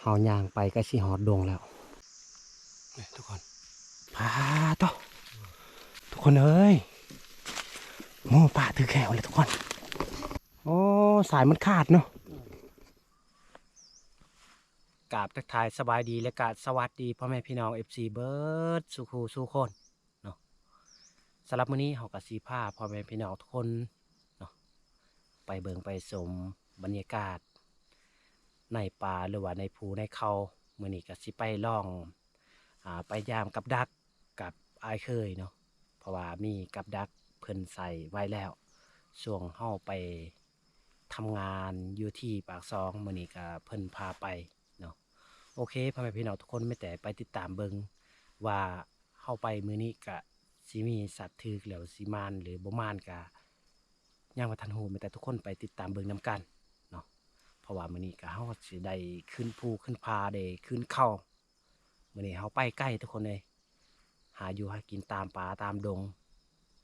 ເຮົາຍ່າງໄປໃກ້ຊິຮອດດົງແລ້ວ ນີ້ທຸກຄົນ. ປາໂທ້ ທຸກຄົນເອີຍ ໝູປ່າຖືກແຂ້ວແລ້ວທຸກຄົນ. ໂອ້ ສາຍມັນຂາດເນາະ. ກາບທັກທາຍສະບາຍດີ ແລະກະສະຫວັດດີພໍ່ແມ່ພີ່ນ້ອງ ເອັຟຊີ ເບິດສູ່ຄູ່ສູ່ຄົນເນາະ. ສຳລັບມື້ນີ້ເຮົາກະຊິພາພໍ່ແມ່ພີ່ນ້ອງທຸກຄົນເນາະ ໄປເບິ່ງໄປຊົມບັນຍາກາດໃນປ່າ ຫຼືວ່າໃນພູໃນເຂົາ. ມື້ນີ້ກະຊິໄປລອງ ອາ ໄປຢາມກັບດັກກັບອ້າຍເຂີຍເນາະ ເພາະວ່າມີກັບດັກເພິ່ນໃສ່ໄວ້ແລ້ວ ຊ່ວງເຮົາໄປ ທຳງານຢູ່ທີ່ປາກຊ່ອງ ມື້ນີ້ກະເພິ່ນພາໄປເນາະ. ໂອເຄ ພໍ່ແມ່ພີ່ນ້ອງທຸກຄົນ ມີແຕ່ໄປຕິດຕາມເບິ່ງວ່າເຮົາໄປມື້ນີ້ກະຊິມີສັດຖືກແລ້ວຊິໝານຫຼືບໍ່ໝານກະຍັງບໍ່ທັນຮູ້ ມີແຕ່ທຸກຄົນໄປຕິດຕາມເບິ່ງນຳກັນເນາະ. ເພາະວ່າມື້ນີ້ກະເຮົາຊິໄດ້ຂຶ້ນພູຂຶ້ນຜາ ໄດ້ຂຶ້ນເຂົາ. ມື້ນີ້ເຮົາໄປໄກທຸກຄົນເອີຍ ຫາຢູ່ຫາກິນຕາມປ່າຕາມດົງ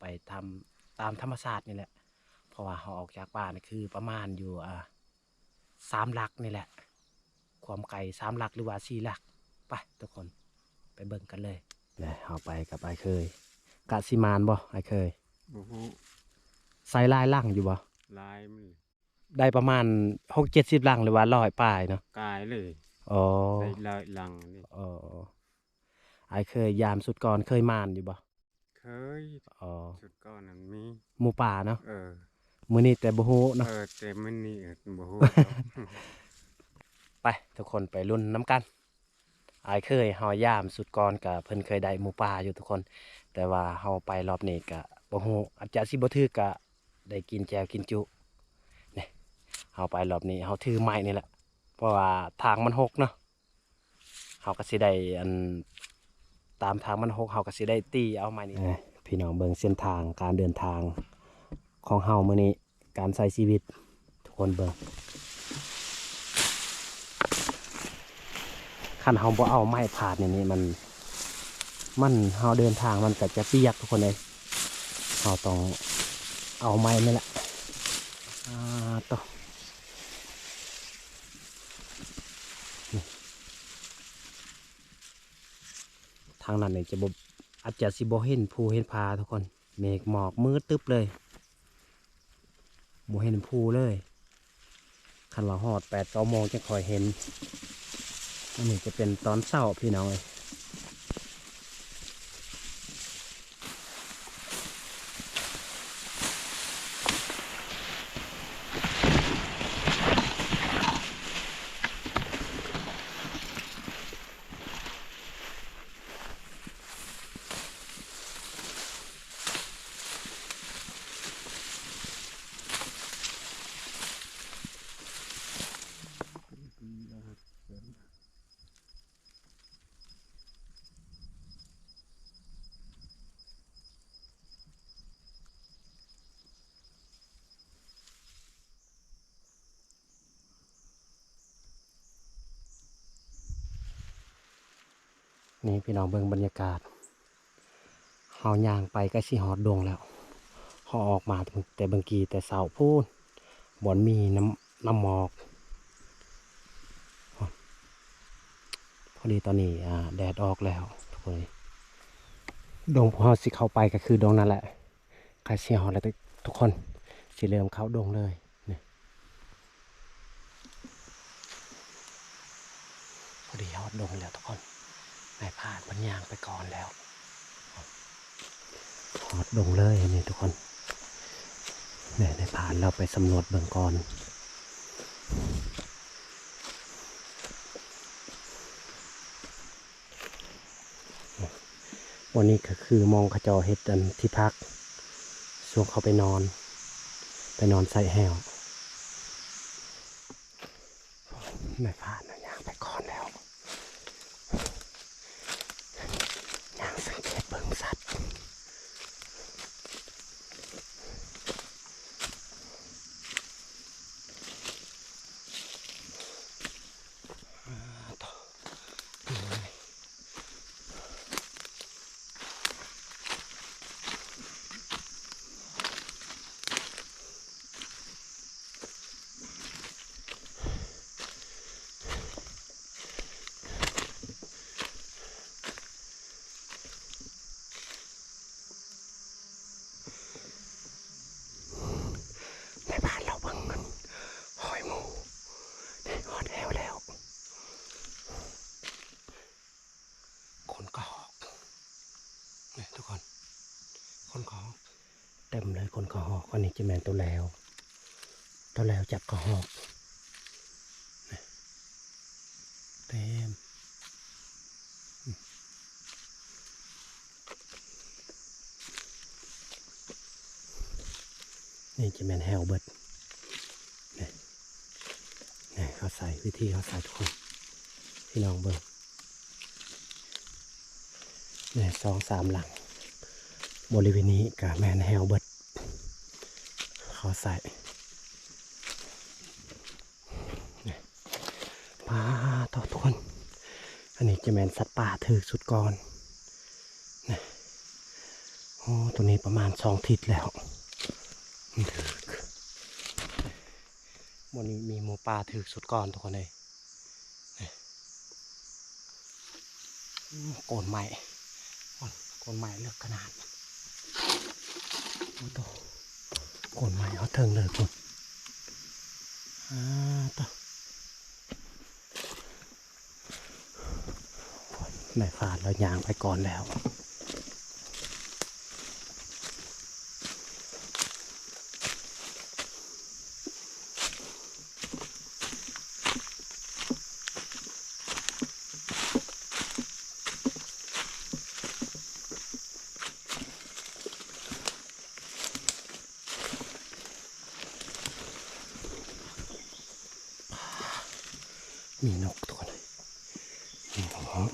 ໄປຕາມ ຕາມທຳມະຊາດນີ້ແຫຼະ. ເພາະວ່າເຮົາອອກຈາກປ່ານີ້ຄືປະມານຢູ່ ອາ ສາມຫຼັກນີ້ແຫຼະ ຄວາມໄກສາມຫຼັກ ຫຼືວ່າສີ່ຫຼັກ. ໄປທຸກຄົນ ໄປເບິ່ງກັນເລີຍ. ເຮົາໄປກັບອ້າຍເຂີຍ ກະຊິໝານບໍ່ອ້າຍເຂີຍ? ບໍ່ຮູ້. ໃສ່ຫຼາຍຫຼັງຢູ່ບໍ່? ຫຼາຍ ໄດ້ປະມານຫົກເຈັດສິບຫຼັງ ຫຼືວ່າຮ້ອຍປາຍເນາະ? ກາຍເລີຍ. ອໍ ໄດ້ຫຼາຍຫຼັງເລີຍ. ອໍ ອ້າຍເຂີຍຢາມຊຸດກ່ອນເຄີຍໝານຢູ່ບໍ່? ເຄີຍ. ອໍ ຊຸດກ່ອນນັ້ນມີໝູປ່າເນາະ? ເອີ ມື້ນີ້ແຕ່ບໍ່ຮູ້ເນາະ? ເອີ ແຕ່ມື້ນີ້ບໍ່ຮູ້. ໄປ ທຸກຄົນໄປລຸ້ນນຳກັນ. ອ້າຍເຂີຍເຮົາຢາມຊຸດກ່ອນກະເພິ່ນເຄີຍໄດ້ໝູປ່າຢູ່ທຸກຄົນ ແຕ່ວ່າເຮົາໄປລອບນີ້ກະບໍ່ຮູ້ ອາດຈະຊິບໍ່ຖືກ ກະໄດ້ກິນແຈ່ວກິນຈຸ. ນີ້ ເຮົາໄປລອບນີ້ເຮົາຖືໄມ້ນີ້ແຫຼະ ເພາະວ່າທາງມັນຫົກເນາະ ເຮົາກະຊິໄດ້ ອັນ ຕາມທາງມັນຫົກ ເຮົາກະຊິໄດ້ຕີເອົາໄມ້ນີ້. ເອີ ພີ່ນ້ອງເບິ່ງເສັ້ນທາງການເດີນທາງຂອງເຮົາມື້ນີ້. ການໃຊ້ຊີວິດ ທຸກຄົນເບິ່ງ ຄັນເຮົາບໍ່ເອົາໄມ້ພາດນີ້ ນີ້ມັນ ມັນ ເຮົາເດີນທາງມັນກະຈະປຽກທຸກຄົນເອີຍ. ເຮົາຕ້ອງເອົາໄມ້ນີ້ແຫຼະ. ອາ ໂຕ ນີ້ ທາງນັ້ນນີ້ຈະບໍ່ ອາດຈະຊິບໍ່ເຫັນພູເຫັນຜາທຸກຄົນ. ເມກໝອກມືດຕຶບເລີຍ ບໍ່ເຫັນພູເລີຍ. ຄັນວ່າຮອດແປດເກົ້າໂມງຈັ່ງຄ່ອຍເຫັນ. ອັນນີ້ຈະເປັນຕອນເຊົ້າພີ່ນ້ອງເອີຍ. ນີ້ພີ່ນ້ອງເບິ່ງບັນຍາກາດ ເຮົາຍ່າງໄປໃກ້ຊິຮອດດົງແລ້ວ. ເຮົາອອກມາແຕ່ເບິ່ງກີ້ແຕ່ເຊົ້າພຸ້ນ ບ່ອນມີນ້ຳ ນ້ຳໝອກ. ພໍດີຕອນນີ້ ອາ ແດດອອກແລ້ວທຸກຄົນ. ດົງພວກເຮົາຊິເຂົ້າໄປກະຄືດົງນັ້ນແຫຼະ. ໃກ້ຊິຮອດແລ້ວທຸກຄົນ ຊິເລີ່ມເຂົ້າດົງເລີຍ. ນີ້ ພໍດີຮອດດົງແລ້ວທຸກຄົນ. ນາຍພານເພິ່ນຍ່າງໄປກ່ອນແລ້ວ. ຮອດດົງເລີຍນີ້ທຸກຄົນ. ນີ້ ນາຍພານລາວໄປສຳຫຼວດເບິ່ງກ່ອນ. ບ່ອນນີ້ກະຄືໝ່ອງເຂົາເຈົ້າເຮັດອັນທີ່ພັກ ຊ່ວງເຂົາໄປນອນ ໄປນອນໃສ່ແຫ້ວ. ນາຍພານຍ່າງໄປກ່ອນແລ້ວ ຍ່າງສັງເກດເບິ່ງສັດ. ຮອດແຮ້ວແລ້ວ ຂົນກະຮອກ ນີ້ທຸກຄົນ ຂົນກະຮອກ ເຕັມເລີຍຂົນກະຮອກ. ອັນນີ້ຈະແມ່ນໂຕແລ້ວ ໂຕແລ້ວຈັບກະຮອກ ນີ້ ເຕັມ. ນີ້ຈະແມ່ນແຮ້ວເບິດ ນີ້ ນີ້ເຂົາໃສ່ ວິທີເຂົາໃສ່ທຸກຄົນ ພີ່ນ້ອງເບິ່ງ ນີ້ສອງສາມຫຼັງ ບໍລິເວນນີ້ກະແມ່ນແຮ້ວເບິດ ເຂົາໃສ່ ນີ້ ປາໂທ້ ທຸກຄົນ ອັນນີ້ຈະແມ່ນສັດປ່າຖືກສຸດກ່ອນ ນີ້ ໂອ້ ໂຕນີ້ປະມານສອງທິດແລ້ວ ມັນຖືກ ມື້ນີ້ມີໝູປ່າຖືກສຸດກ່ອນທຸກຄົນເອີຍ ນີ້ ໂອ້ ໂກນໄມ້ ໂອ້ ໂກນໄມ້ເລິກຂະໜາດ ໂອ້ໂຕ ໂກນໄມ້ເອົາເທິງເລີຍພຸ້ນ ອາໂຕ ນາຍພານລາວຍ່າງໄປກ່ອນແລ້ວ. ມີນົກ ທຸກຄົນ ມີນົກຮ້ອງ.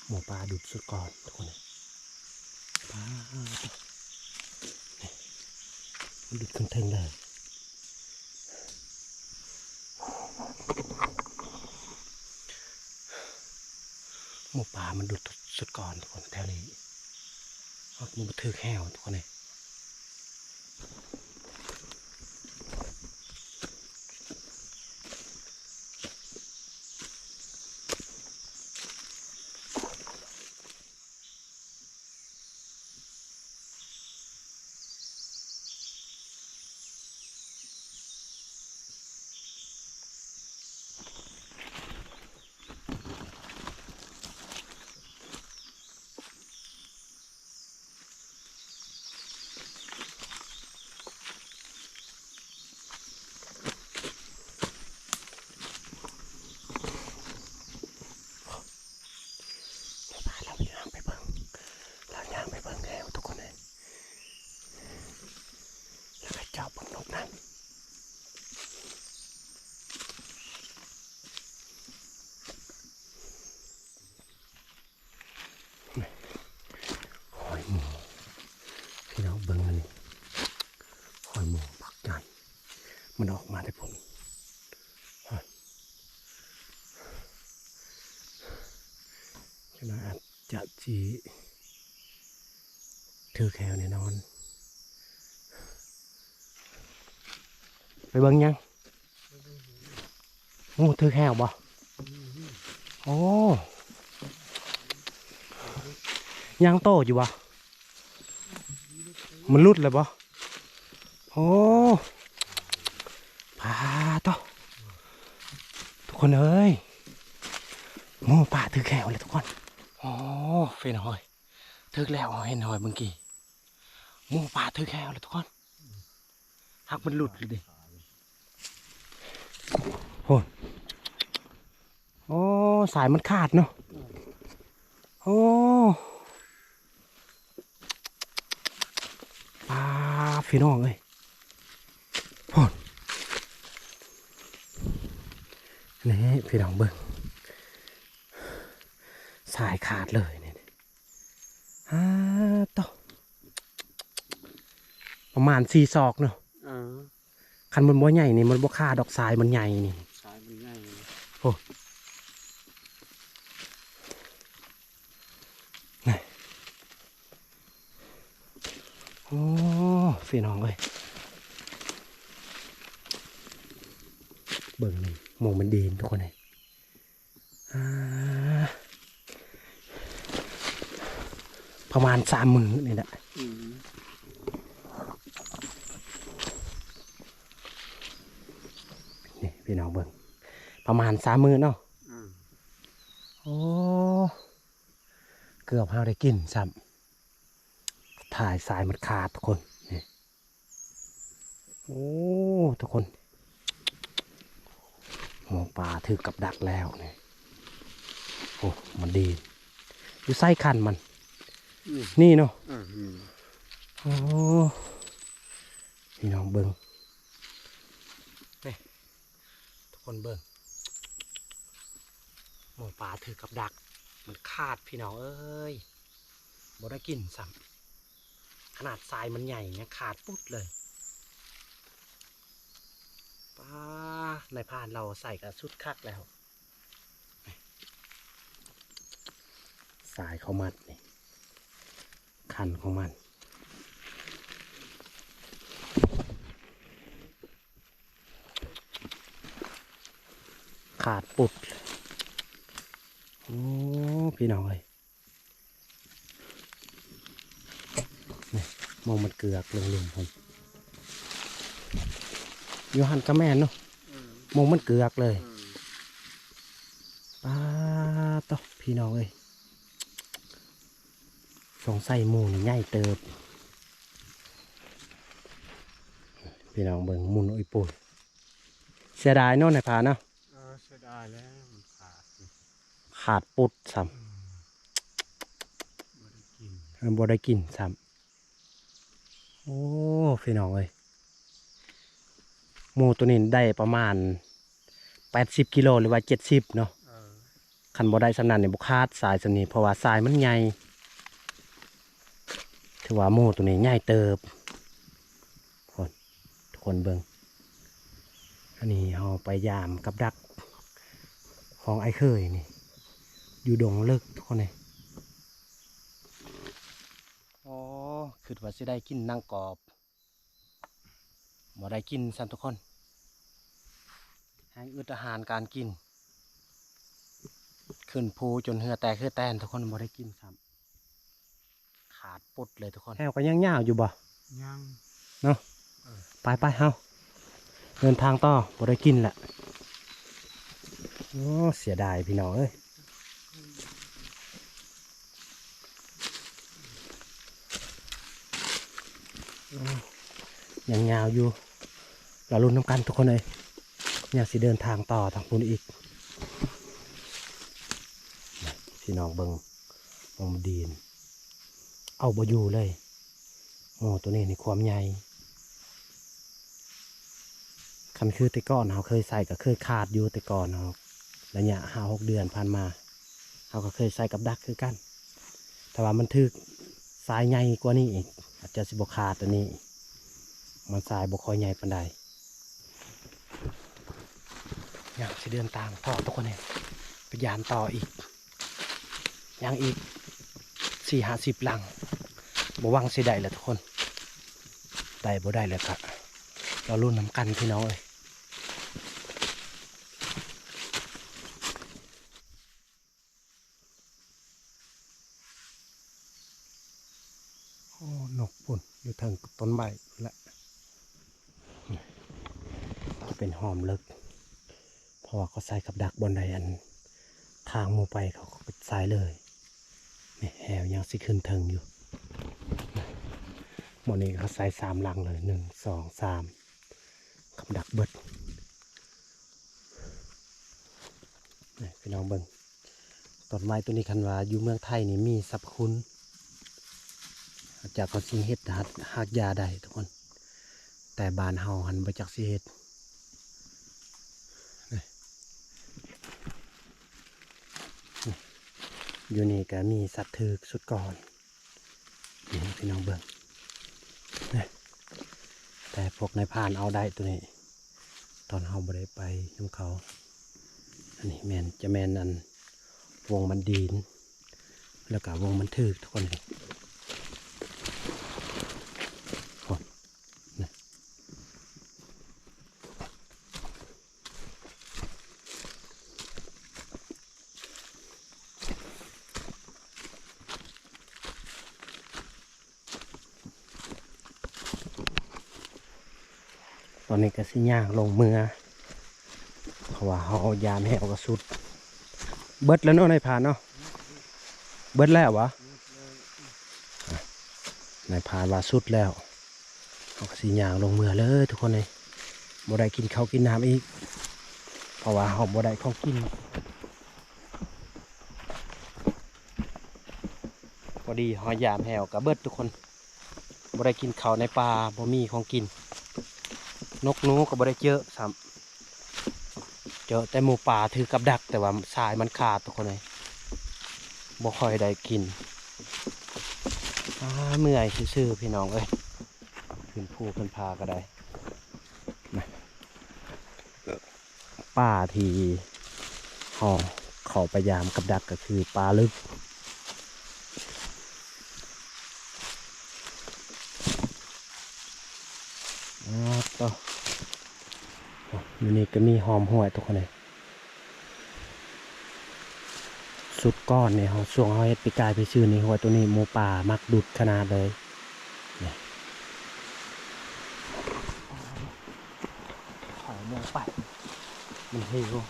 ໝູປ່າດຸດສຸດກ່ອນ ທຸກຄົນເອີຍ ປາດ ນີ້ ມັນດຸດຂຶ້ນເທິງເລີຍ. ໝູປ່າມັນດຸດສຸດກ່ອນ ທຸກຄົນ ແຖວນີ້ ມັນບໍ່ຖືກແຮ້ວ ທຸກຄົນເອີຍ. ເຮົາພາລາວຍ່າງໄປເບິ່ງ ລາວຍ່າງໄປເບິ່ງແລ້ວ ທຸກຄົນເອີຍ ລາວໄປເຈາະເບິ່ງນົກນຳ. ຮອຍໝູ ພີ່ນ້ອງເບິ່ງອັນນີ້ ຮອຍໝູບັກໃຫຍ່ ມັນອອກມາແຕ່ພຸ້ນ ຮອຍ ຂະໜາດ ຈະຊິຖືກແຮ້ວແນ່ນອນ ໄປເບິ່ງຫຍັງ? ໂອ້ ຖືກແຮ້ວບໍ່? ໂອ້ ຍັງໂຕຢູ່ບໍ່? ມັນຫຼຸດແລ້ວບໍ່? ໂອ້ ປາໂທ້ ທຸກຄົນເອີຍ ໝູປ່າຖືກແຮ້ວແລ້ວທຸກຄົນ. ໂອ້ ເປັນຫອຍ ຖືກແລ້ວ ເຫັນຫອຍເມື່ອກີ້ ໝູປ່າຖືກແຮ້ວແລ້ວທຸກຄົນ ຫາກມັນຫຼຸດເລີຍເດ້ ໂອ້ ໂອ້ ສາຍມັນຂາດເນາະ ໂອ້ ປາ ພີ່ນ້ອງເອີຍ ໂອ້ ນີ້ ພີ່ນ້ອງເບິ່ງ ສາຍຂາດເລີຍນີ້ ອາໂທ້ ປະມານສີ່ສອກເນາະ ເອີ ຄັນມັນບໍ່ໃຫຍ່ນີ້ ມັນບໍ່ຂາດດອກ ສາຍມັນໃຫຍ່ນີ້ ສາຍມັນໃຫຍ່ ໂອ້ ນີ້ ໂອ້ ພີ່ນ້ອງເອີຍ ເບິ່ງນີ້ ໝູມັນດີນ ທຸກຄົນເອີຍ ອາ ປະມານສາມມື້ນີ້ແຫຼະ. ອືມ ນີ້ພີ່ນ້ອງເບິ່ງ ປະມານສາມມື້ເນາະ. ອືມ ໂອ້ ເກືອບເຮົາໄດ້ກິນຊ້ຳ ຖ່າຍສາຍມັນຂາດທຸກຄົນ ນີ້. ໂອ້ ທຸກຄົນ ໝໍປາຖືກກັບດັກແລ້ວນີ້. ໂອ້ ມັນດີ ຢູ່ໃສຄັນມັນ? ນີ້ ນີ້ເນາະ. ອືມ ໂອ້ ພີ່ນ້ອງເບິ່ງ ນີ້ ທຸກຄົນເບິ່ງ ໝໍປາຖືກກັບດັກ ມັນຂາດພີ່ນ້ອງເອີຍ ບໍ່ໄດ້ກິນຊ້ຳ. ຂະໜາດສາຍມັນໃຫຍ່ຍັງຂາດປຸດເລີຍ. ປ້າ ນາຍພານລາວໃສ່ກະສຸດຄັກແລ້ວ. ສາຍເຂົາມັດນີ້ ຄັນຂອງມັນ ຂາດປຸດ. ໂອ້ ພີ່ນ້ອງເອີຍ ນີ້ ມອງມັນເກືອກເລິງໆພຸ້ນ ຢູ່ຫັ້ນກະແມ່ນເນາະ. ອືມ ມອງມັນເກືອກເລີຍ. ອືມ ປາດໂທ້ ພີ່ນ້ອງເອີຍ ສົງໄສໝູນີ້ໃຫຍ່ເຕີບ. ພີ່ນ້ອງເບິ່ງ ໝູໂອ້ຍປຸ້ຍ ເສຍດາຍເນາະ ນາຍພານເນາະ. ເອີ ເສຍດາຍແລ້ວ ມັນຂາດ ຂາດປຸດຊ້ຳ. ອືມ ບໍ່ໄດ້ກິນ ເອີ ບໍ່ໄດ້ກິນຊ້ຳ. ໂອ້ ພີ່ນ້ອງເອີຍ ໝູໂຕນີ້ໄດ້ປະມານແປດສິບກິໂລ ຫຼືວ່າເຈັດສິບເນາະ. ເອີ ຄັນບໍ່ໄດ້ສ່ຳນັ້ນນີ້ບໍ່ຂາດ ສາຍສ່ຳນີ້ ເພາະວ່າສາຍມັນໃຫຍ່ ຖືວ່າໝູໂຕນີ້ໃຫຍ່ເຕີບ. ທຸກຄົນເບິ່ງ ອັນນີ້ເຮົາໄປຢາມກັບດັກຂອງອ້າຍເຂີຍນີ້ ຢູ່ດົງເລິກທຸກຄົນເອີຍ. ໂອ້ ຄິດວ່າຊິໄດ້ກິນໜັງກອບ ບໍ່ໄດ້ກິນຊ້ຳທຸກຄົນ ແຮງອຶດອາຫານການກິນ ຂຶ້ນພູຈົນເຫື່ອແຕກເຫື່ອແຕນທຸກຄົນ ບໍ່ໄດ້ກິນຊ້ຳ. ຂາດປຸດເລີຍທຸກຄົນ. ແຮວກໍຍັງຍາວຢູ່ບໍ່? ຍັງເນາະ. ເອີ ໄປໆ ເຮົາເດີນທາງຕໍ່ ບໍ່ໄດ້ກິນແຫຼະ. ໂອ້ ເສຍດາຍພີ່ນ້ອງເອີຍ ຍັງຍາວຢູ່ ລໍລຸ້ນນຳກັນທຸກຄົນເອີຍ ຍັງຊິເດີນທາງຕໍ່ທາງພຸ້ນອີກ. ພີ່ນ້ອງເບິ່ງ ໝູດີນ ເອົາບໍ່ຢູ່ເລີຍ. ໝູໂຕນີ້ນີ້ຄວາມໃຫຍ່ ຄັນຄືແຕ່ກ່ອນເຮົາເຄີຍໃສ່ກໍເຄີຍຂາດຢູ່ ແຕ່ກ່ອນເຮົາ ໄລຍະຫ້າຫົກເດືອນຜ່ານມາ ເຮົາກໍເຄີຍໃສ່ກັບດັກຄືກັນ ແຕ່ວ່າມັນຖືກສາຍໃຫຍ່ກວ່ານີ້ອີກ ອາດຈະຊິບໍ່ຂາດອັນນີ້ ມັນສາຍບໍ່ຄ່ອຍໃຫຍ່ປານໃດ. ຍັງຊິເດີນທາງຕໍ່ທຸກຄົນເອີຍ ໄປຢາມຕໍ່ອີກ ຍັງອີກສີ່ຫ້າສິບຫຼັງ ບໍ່ຫວັງຊິໄດ້ແຫຼະທຸກຄົນ ໄດ້ບໍ່ໄດ້ແລ້ວກະລໍລຸ້ນນຳກັນພີ່ນ້ອງເອີຍ. ໂອ້ ນົກພຸ້ນ ຢູ່ເທິງຕົ້ນໄມ້ພຸ້ນແຫຼະ. ເປັນຮ່ອມເລິກ ເພາະວ່າເຂົາໃສ່ກັບດັກບ່ອນໃດ ອັນ ທາງໝູໄປເຂົາກໍໃສ່ເລີຍ. ນີ້ແຮວຍັງຊິຂຶ້ນເທິງຢູ່. ໝົດນີ້ເຂົາໃສ່ສາມຫຼັງເລີຍ ໜຶ່ງ ສອງ ສາມ ກັບດັກເບິດ. ນີ້ພີ່ນ້ອງເບິ່ງ ຕົ້ນໄມ້ໂຕນີ້ ຄັນວ່າຢູ່ເມືອງໄທນີ້ມີສັບພະຄຸນ ຈາກເຂົາຊິເຮັດຮາກຢາໄດ້ທຸກຄົນ ແຕ່ບ້ານເຮົາຫັ້ນບໍ່ຈັກຊິເຮັດ. ນີ້ ນີ້ ຢູ່ນີ້ກະມີສັດຖືກສຸດກ່ອນ. ນີ້ພີ່ນ້ອງເບິ່ງ ແຕ່ພວກນາຍພານເອົາໄດ້ໂຕນີ້ ຕອນເຮົາບໍ່ໄດ້ໄປນຳເຂົາ. ອັນນີ້ແມ່ນ ຈະແມ່ນອັນ ວົງມັນດີນ ແລ້ວກະວົງມັນຖືກທຸກຄົນ. ນີ້ ໂ ຕອນນີ້ກໍຊິຍ່າງລົງເມືອ ເພາະວ່າເຮົາຢາມແຫ້ວກໍສຸດ ເບິດແລ້ວເນາະນາຍພານເນາະ ເບິດແລ້ວຫວາ? ນາຍພານວ່າສຸດແລ້ວ ເຮົາກໍຊິຍ່າງລົງເມືອເລີຍທຸກຄົນເອີຍ ບໍ່ໄດ້ກິນເຂົ້າກິນນ້ຳອີກ ເພາະວ່າເຮົາບໍ່ໄດ້ຂອງກິນ ພໍດີເຮົາຢາມແຫ້ວກໍເບິດທຸກຄົນ ບໍ່ໄດ້ກິນເຂົ້າໃນປ່າ ບໍ່ມີຂອງກິນ ນົກໜູກໍບໍ່ໄດ້ເຈີຊ້ຳ ເຈີແຕ່ໝູປ່າຖືກັບດັກ ແຕ່ວ່າສາຍມັນຂາດທຸກຄົນເອີຍ ບໍ່ຄ່ອຍໄດ້ກິນ ອາ ເມື່ອຍຊື່ໆ ພີ່ນ້ອງເອີຍ ຂຶ້ນພູຂຶ້ນຜາກໍໄດ້ ນະ ປ່າທີ່ເຮົາເຂົ້າໄປຢາມກັບດັກກໍຄືປ່າລຶກ ອາ ໂຕ ຢູ່ນີ້ກໍມີຫ້ອມຫ້ວຍທຸກຄົນເອີຍ ສຸດກ່ອນນີ້ເຮົາ ຊ່ວງເຮົາເຮັດປີກາຍໄປຊື່ນີ້ ຫ້ວຍໂຕນີ້ໝູປ່າມັກດຸດຂະໜາດເລີຍ ນີ້ ເຂົາບໍ່ໄປ ມັນຫິວ.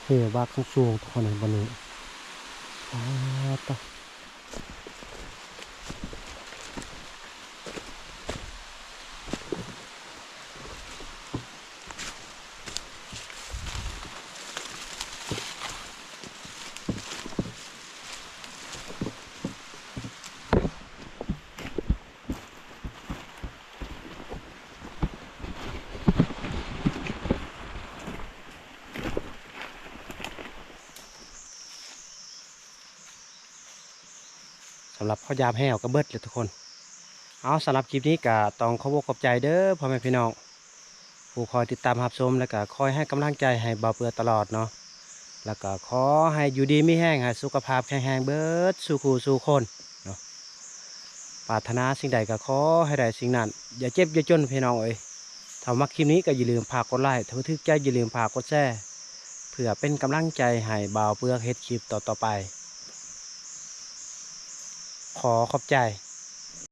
ເຮບາກສູງໆ ທຸກຄົນເອີຍ ບ່ອນນີ້ ປາດຕະ. ສຳລັບເຮົາຢາມແຫ້ວກໍເບິດແລ້ວທຸກຄົນ. ເອົາ ສຳລັບຄລິບນີ້ກໍຕ້ອງຂອບອົກຂອບໃຈເດີພໍ່ແມ່ພີ່ນ້ອງ ຜູ້ຄອຍຕິດຕາມຮັບຊົມ ແລ້ວກໍຄອຍໃຫ້ກຳລັງໃຈໃຫ້ບ່າວເປືອກຕະຫຼອດເນາະ ແລ້ວກໍຂໍໃຫ້ຢູ່ດີມີແຮງ ໃຫ້ສຸຂະພາບແຂງແຮງເບິດສູ່ຄູ່ສູ່ຄົນເນາະ. ປາດຖະໜາສິ່ງໃດກໍຂໍໃຫ້ໄດ້ສິ່ງນັ້ນ ຢ່າເຈັບຢ່າຈົນພີ່ນ້ອງເອີຍ. ຖ້າມັກຄລິບນີ້ກໍຢ່າລືມຝາກກົດໄລ ຖ້າຖືກໃຈຢ່າລືມຝາກກົດແຊ ເພື່ອເປັນກຳລັງໃຈໃຫ້ບ່າວເປືອກເຮັດຄລິບຕໍ່ໆໄປ. ຂໍຂອບໃຈ.